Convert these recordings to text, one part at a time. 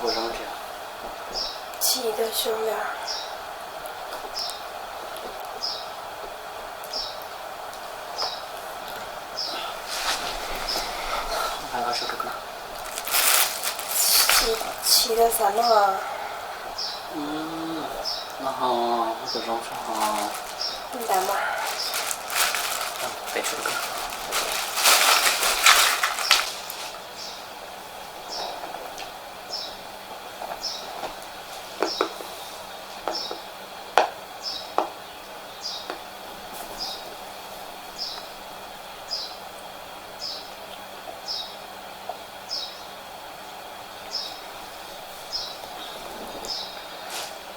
Ua zoo tsis? Tsis tau zoo li. Tsis tau xav noj. Noj ho muab tus zoo tso ho. Ntawd mas. Peb tsum.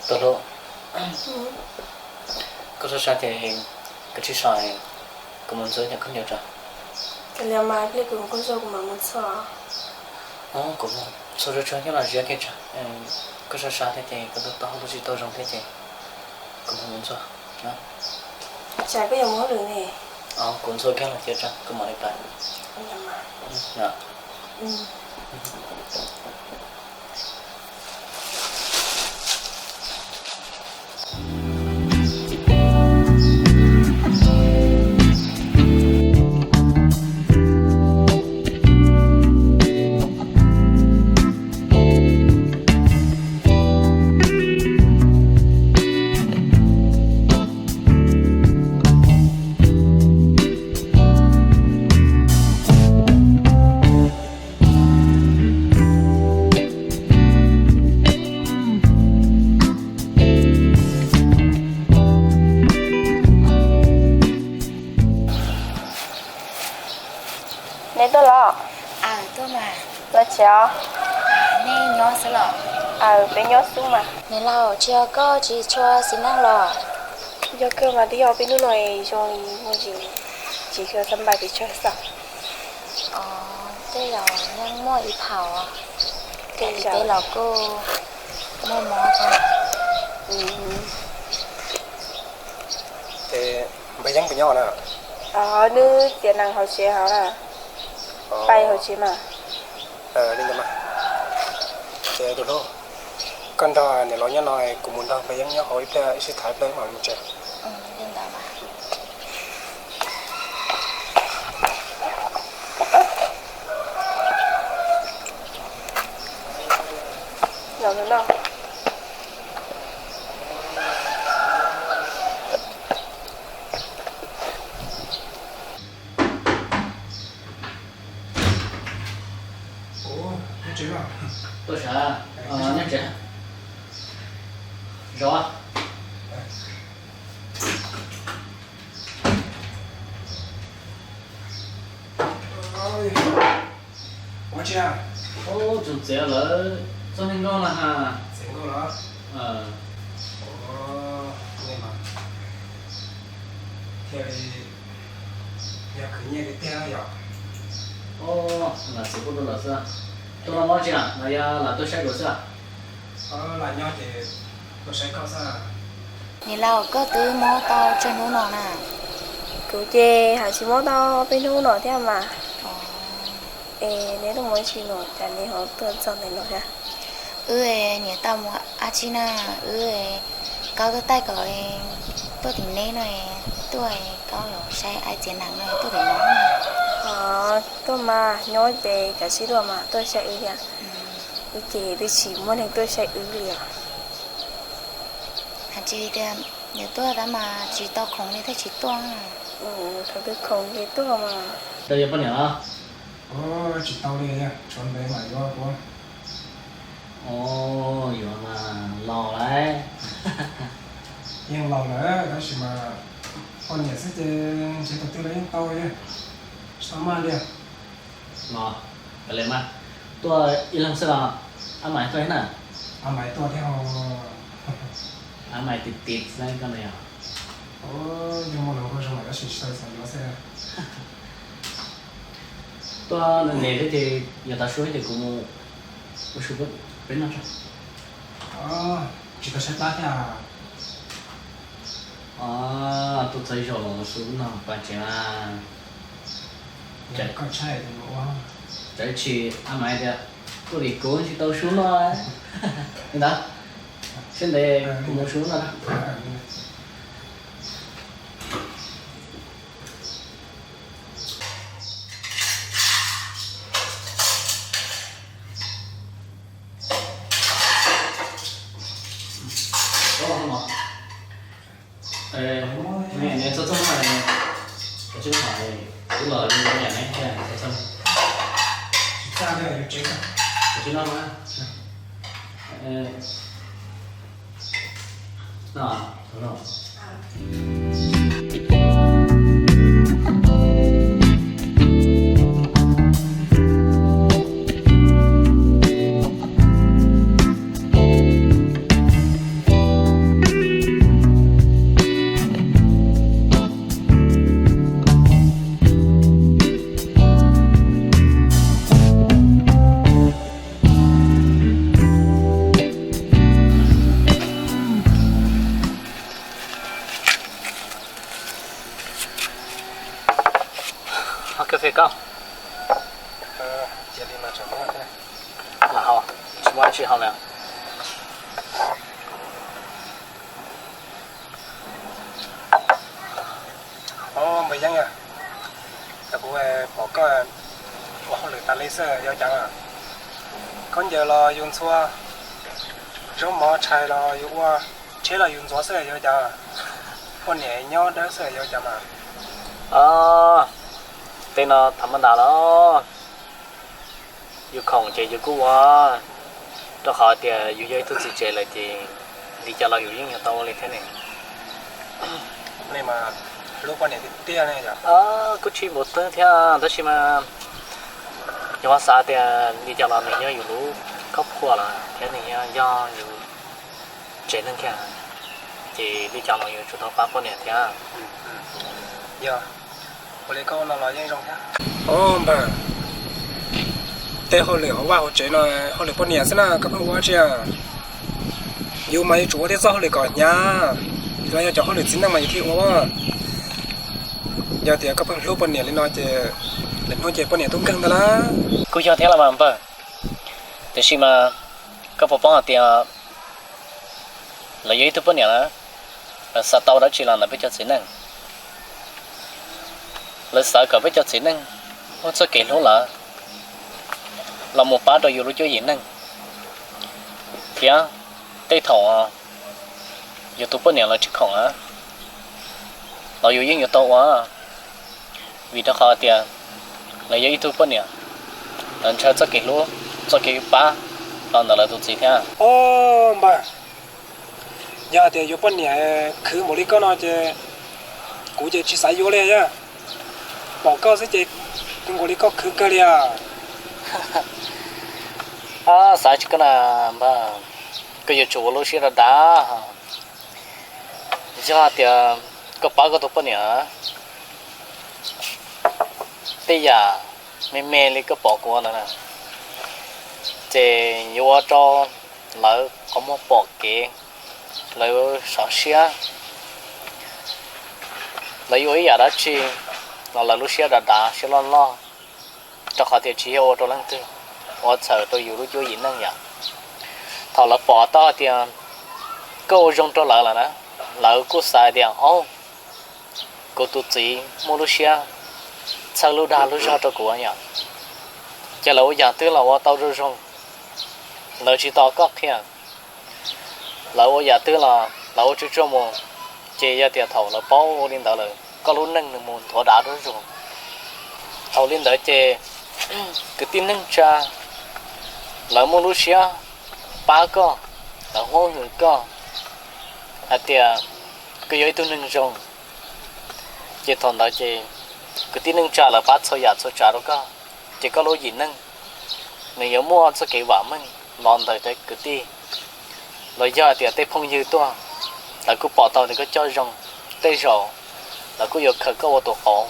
Tus hlub, koj sab sab ces koj tsis so, kuv mus ntxuav cov khaub ncaws tso. Kav liam mas, ib pliag kuv mus kuj zog kuv mam mus ntxuav. Kuv mus ntxuav tsuag tsuag nyob los ziab kiag tso. Koj sab sab thiab ces kuv tus taub hau tsis tau zoo thiab ces kuv mus mus ntxuav. Tsam koj yuav mus hauj lwm ne. Kuv ntxuav kiag los cia tso, kuv mam li pais. Neb tuaj los? Aws, tuaj mas. Los tsev os? Nej nyob xwb los? Aws, peb nyob xwb mas. Niam laus, tsis yog koj tsis tshua xis neej los? Yog kawg mas, twb yog peb hnub no zoo li muaj ntsis tsis tshua xab npais pes tsawg xwb. Tej zaum yeej muaj ib phaum, ces peb los kuj muaj mob thiab. Ces npawg Yeeb puas nyob na? Nws txiav nees hauv tsev hauv na. Pais hauv tsev mas. Li ntawd mas. Ces tus hlub, koj nrog niam laus nyob no, kuv mus nrog npawg Yeeb nyob hauv ib pliag, ib sij tham ib pliag mam mus tsev. Tuaj sav, nyob tsev. Zov. Ua tsi? Ub, tseem txiav lawv txoj neeg nkauj no ha. Txiav nkauj los? Thiaj li yog khwv nyiaj tiag tiag yom. Lam txiav kuj rau lawm xwb. Tuaj noj mov tsi los yog lam tuaj saib kuv xwb? Lam nyob ces tuaj saib koj xwb. Niam laus, koj twb mob tau tsawg hnub no na? Kuv ces haj tsis mob tau peb hnub no thiab mas. Es neb tuaj mus ua tsi no cas neb ho tuaj txog ntawm no thiab? Wb niam tau mus ua tsi na, wb Kaub tuaj taij kom tuaj tim neb no, tuaj Kaub yuav saib aib txiav nees no tuaj tim no. Tuaj mas, nyob ces kav tsij tuaj mas, tuaj saib wb thiab. Wb ces twb tsis muaj neeg tuaj saib wb li os. Hais tias yuav tuaj tab mas tsis tau khoom li thiaj tsis tuaj. Thaum twg khoom ces tuaj mas. Tau yuav poj niam los? Tsis tau li, tshuav ntev mam yuav kuv. Yuav mas laus lawm. Yeej laus lawm tab sis mas poj niam xwb ces ntshe thaum twg los yeej tau li. Tsis tau maj li. Los, kav liam mas, tuaj ib leeg xwb los? Ab Maiv tuaj thiab na? Ab Maiv tuaj thiab. Ab Maiv tim tim xwb koj na yog? Yeej muaj hluas nkauj zoo lawm tab sis tsis tau xav yuav xwb. Tuaj ntev thiab ces yog tav su ces kuv mus ua su peb noj tso. Tsis tau saib plab thiab. Tuaj txog ib zaug los ua su noj pais tsev mas. Koj tshaib, tsam ib chim Ab Maiv tias Ua li kuv tsis tau sub noj ntag, sib ntev kuv mus sub noj. Hov kas fes koj. Cia li mas tsam muab thiab. Lam haus, tsis muaj dab tsi haus lawm. Os, npawg Yeeb, kuv pom koj ua hauj lwm tas li xwb yuav cas? Khaub ncaws los yus ntxhua, zaub mov tshais los yus ua, tsheb los yus ntxuav xwb yuav cas? Poj niam nyob dawb xwb yuav cas mas? Tej no thaum ma ntas los yus khoom ces yus kuj ua, rau qhov tias yus yog ib tug txiv tsev lawm ces li cas los yus yeej yuav tau ua li thiab ne. Kuj tsis npaum twg thiab tab sis mas yus ho xav tias li cas los nws yog yus lub khaub khua los thiab nws yog yus tsev neeg thiab, ces li cas los yuav tsum tau pab poj niam thiab. Yog ua li koj no los yeej zoo thiab. Os npawg, tej hauj lwm hauv vaj hauv tsev no hauj lwm poj niam xwb na, koj pheej ua dab tsi? Yus mas yuav tsum ua tej txoj hauj lwm kom hnyav, los yog cov hauj lwm txiv neej mas yus thiaj ua. Yog tias koj pheej hlub poj niam li no ces lwm hnub ces poj niam tub nkeeg ntag lauj. Kuj yog thiab los mas npawg, tiam sis mas koj puas paub hais tias lawv yog ib tug poj niam na, lawv xav tau dab tsi los ntawm peb cov txiv neej. Lawv xav kom peb cov txiv neej muaj txoj kev hlub lawv los mus pab rau yus lub cuab yim neej, thiab tej thaum yus tus poj niam lawv tsis khoom na, los yus yeej yuav tau ua, vim rau qhov tias lawv yog ib tug poj niam, lawv ntshaw txoj kev hlub, txoj kev pab los ntawm lawv tus txiv thiab. Os npawg, yog hais tias yuav poj niam khwv npaum li koj no ces kuv ces tsis xav yuav li yog. Pom koj xwb ces kuv nkaus li koj khwv kawg li os. Xav tsis koj na npawg, koj yuav tsum ua lub siab dav dav. Yog tias koj pab koj tus poj niam tej yam me me li koj pom kuv ua ntawd na, ces yuav ua rau lawv qhov muag pom kev, lawv sov siab, lawv yuav ua ib yam dab tsi los lawv lub siab dav dav siab loj loj, rau qhov tias tsis yog ua rau leej twg, ua txhawm rau yus lub cuab yim neej yom. Thaum lawv pom tau hais tias koj ua zoo rau lawv lawm na, lawv kuj xav tias, o, kuv tus txiv muaj lub siab txhawb lub dag lub zog rau kuv yom. Ces lawv ua yam twg los ua tau zoo zoo, lawv tsis tos koj qhia. Lawv ua yam twg los lawv ua tsuag tsuag mus, ces yog tias thaum lawv paub ua li ntawd lawm koj lub neej nws mus nthuav dav zuj zus. Thaum li ntawd ces kwv tij neej tsa lawv muaj lub siab pab koj, lawv huab hwm koj hais tias koj yog ib tug neeg zoo. Ces thaum ntawd ces kwv tij neej tsa lawv pab txhua yam txhua tsav rau koj, ces koj lub yim neej nws yuav muaj txoj kev vam meej los ntawm tej kwv tij, los yog hais tias tej phooj ywg tuaj, lawv kuj pom tau tias koj coj zoo, tej zaum lawv kuj yuav khaws koj ua tus qauv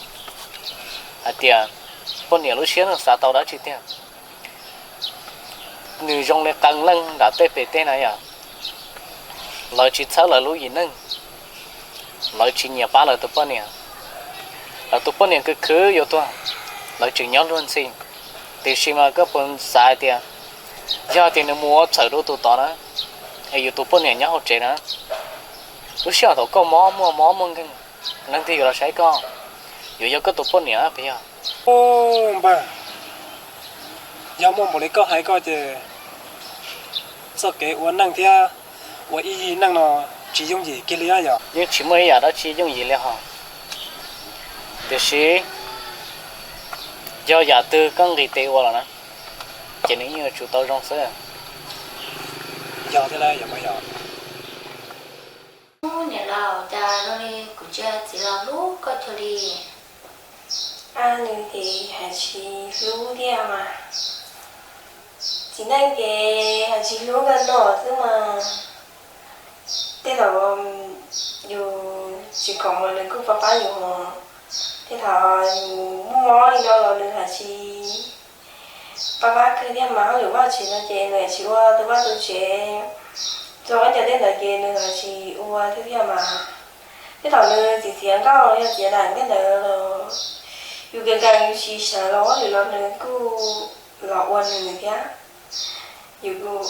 hais tias poj niam lub siab nws xav tau dab tsi tiag. Nws zoo li qee leej nram tej pem tej na yom, lawv tsis txhawb lawv lub yim neej, lawv tsis nyiam pab lawv tus poj niam, lawv tus poj niam khwv khwv yuav tuag, lawv tseem nyob luag ntxhi. Tiam sis mas koj puas xav hais tias Yog tias nws mus ua txawm rau tus tod na, es yus tus poj niam nyob hauv tsev na, lub sij hawm thaum koj mob muaj mob muaj nkeeg, leej twg yuav los saib koj? Yuav yog koj tus poj niam puas yog? Npawg, yog muaj npaum li koj hais koj ces txoj kev ua neej thiab ua ib yig neej no tsis yooj yim kiag li yom. Yeej tsis muaj ib yam dab tsi yooj yim li hos, tiam sis yog yam twg koj nqis tes ua los na, ces nws yeej yuav tsum tau zoo xwb. Yog thiab, yog mas yog. Niam laus, cas zoo li kuv ntsia txiv laus hlub koj cuag li. Nws ces hais tsis hlub thiab mas. Txiv neej ces hais tsis hlub koj noj xwb mas. Tej thaum yus tsis khoom los nws kuj pab pab yus, tej thaum yus muaj mob li no los nws hais tsis pab pab kawg thiab mas. Hauj lwm vaj tsev no ces nws tsis ua tu vaj tu tsev, txog ib co tej ntawd ces nws hais tsis ua thiab thiab mas. Tej thaum nws txiv txiav nkauj los yog txiav daim tej ntawd los yus kev nkees yus tsis sawv los hauj lwm los nws kuj los ua nws thiab. Yus kuj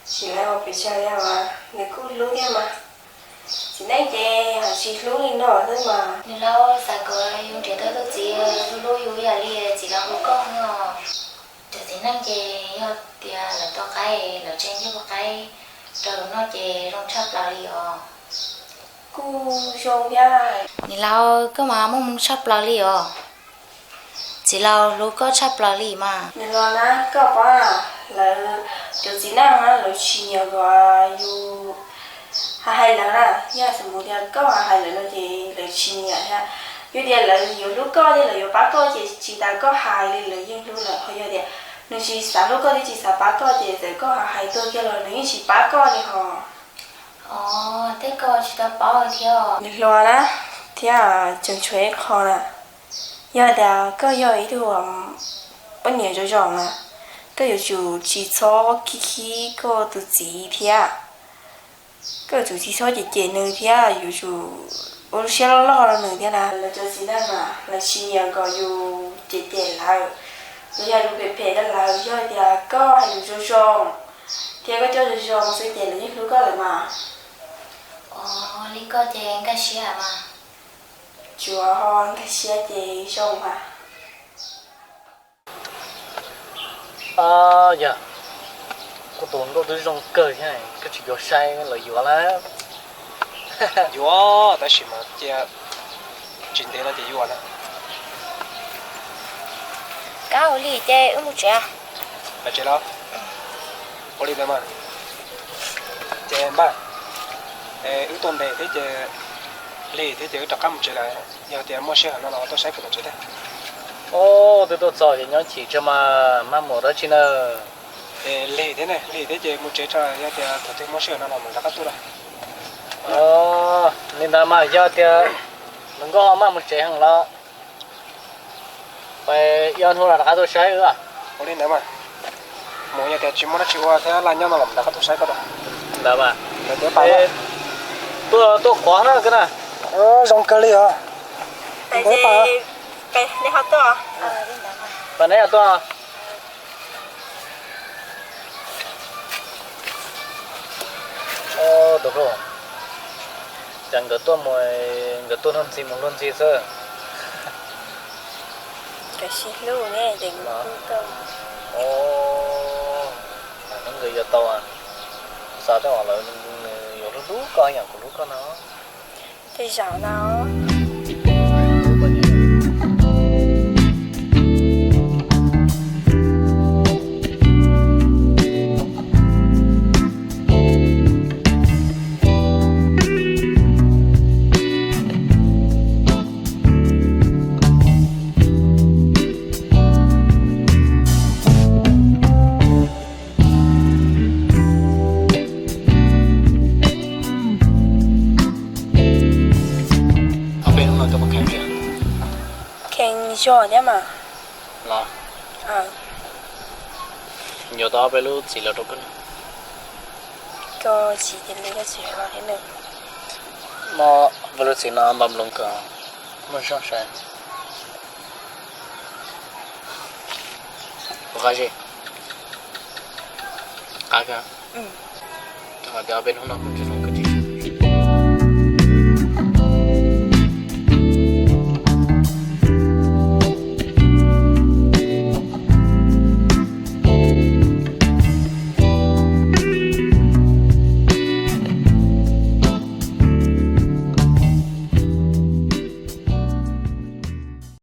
tsis lawv ua pes tsawg thiab mas nws kuj hlub thiab mas. Txiv neej ces hais tsis hlub li no xwb mas. Niam laus, xav kom yus nrhiav tau tus txiv hlub hlub yus ib yam li txiv laus hlub koj no. Cov txiv neej ces yog tias lawv tau qaib, lawv tseem nyob ua qaib rau lawv noj ces zoo tshaj plaws li os. Kuj zoo thiab. Niam laus, koj mas muaj hmoo tshaj plaws li os. Txiv laus hlub koj tshaj plaws li mas. Niam laus na, koj paub lawv cov txiv neej na lawv tsis nyiam kom yus hais hais lawv na. Yog xam mus tias koj hais hais lawv no ces lawv tsis nyiam thiab. Yog tias lawv yuav hlub koj thiab lawv yuav pab koj ces tsis tas koj hais li lawv yeej hlub lawm. Ho yog tias nws tsis xav hlub koj thiab tsis xav pab koj ces txawm koj hais hais tuaj kiag los nws yeej tsis pab koj li hos. Os, tej koj tsis tau paub thiab. Niam hluas na, thiab tseem tshuav ib qho na, yog tias koj yog ib tug poj niam zoo zoo na, koj yuav tsum tsis txhob khib khib koj tus txiv thiab. Koj yuav tsum tsis txhob cem cem nws thiab yuav tsum ua lub siab loj loj rau nws thiab na. Lawv cov txiv neej mas lawv tsis nyiam kom yus cem cem lawv, los yog yus phem phem rau lawv. Yog tias koj hais lus zoo zoo thiab koj coj zoo zoo xwb ces lawv yeej hlub koj lawm mas. Os, li koj ces nkag siab mas. Tsuav ho nkag siab ces zoo mas. Yog, koj tus hluas nkauj twb zoo kawg thiab, koj tsis yuav saib los yuav lawm. Yuav, tab sis mas cia tsis ntev no ces yuav na. Kab ua li ces wb mus tsev. Mus tsev los? Ua li ntawd mas. Ces npawg, wb tuaj ntev thiab ces lig thiab ces wb rov qab mus tsev lawm. Yog tias muaj sij hawm no los tuaj saib kuv tom tsev thiab. Os, twb tuaj txog ces nyob chim tso mas, maj mus dab tsi na. Lig thiab ne, lig thiab ces mus tsev tso, yog tias thaum twg muaj sij hawm no los mus rov qab tuaj lawm. Os, li ntawd mas yog tias hluas nkauj ho maj mus tsev heev los, pais ib ob hnub los rov qab tuaj saib wb. Ua li ntawd mas, mus yog tias tsis muaj dab tsi ua thiab laj nyob no los rov qab tuaj saib koj. Ntawd mas, tuaj, tuaj qhuav na koj na. Zoo kawg li os. Pais neb ho tuaj. Pais neb ho tuaj. Tus hlub, cas nkawd tuaj mus, nkawd tuaj luag ntxhi mus luag ntxhi xwb. Nkawd sib hlub ne ces nkawd kuj tuaj. Os, nkawd yuav tau, xav tej uas lawv, nws yuav hlub hlub koj ib yam kuv hlub koj no. Tej zaum no. Ob peb hnub no koj puas kheev tsev? Kheev zog thiab mas. Los, yuav tau ob peb lub txiv los rau koj. Koj tsis cia li koj tsis los thiab nws. Muaj ob peb lub txiv no npam nploos kawg, muaj zog saib. Ua qab zib. Qab kawg. Rau qhov tias ob peb hnub no kuv tsis zoo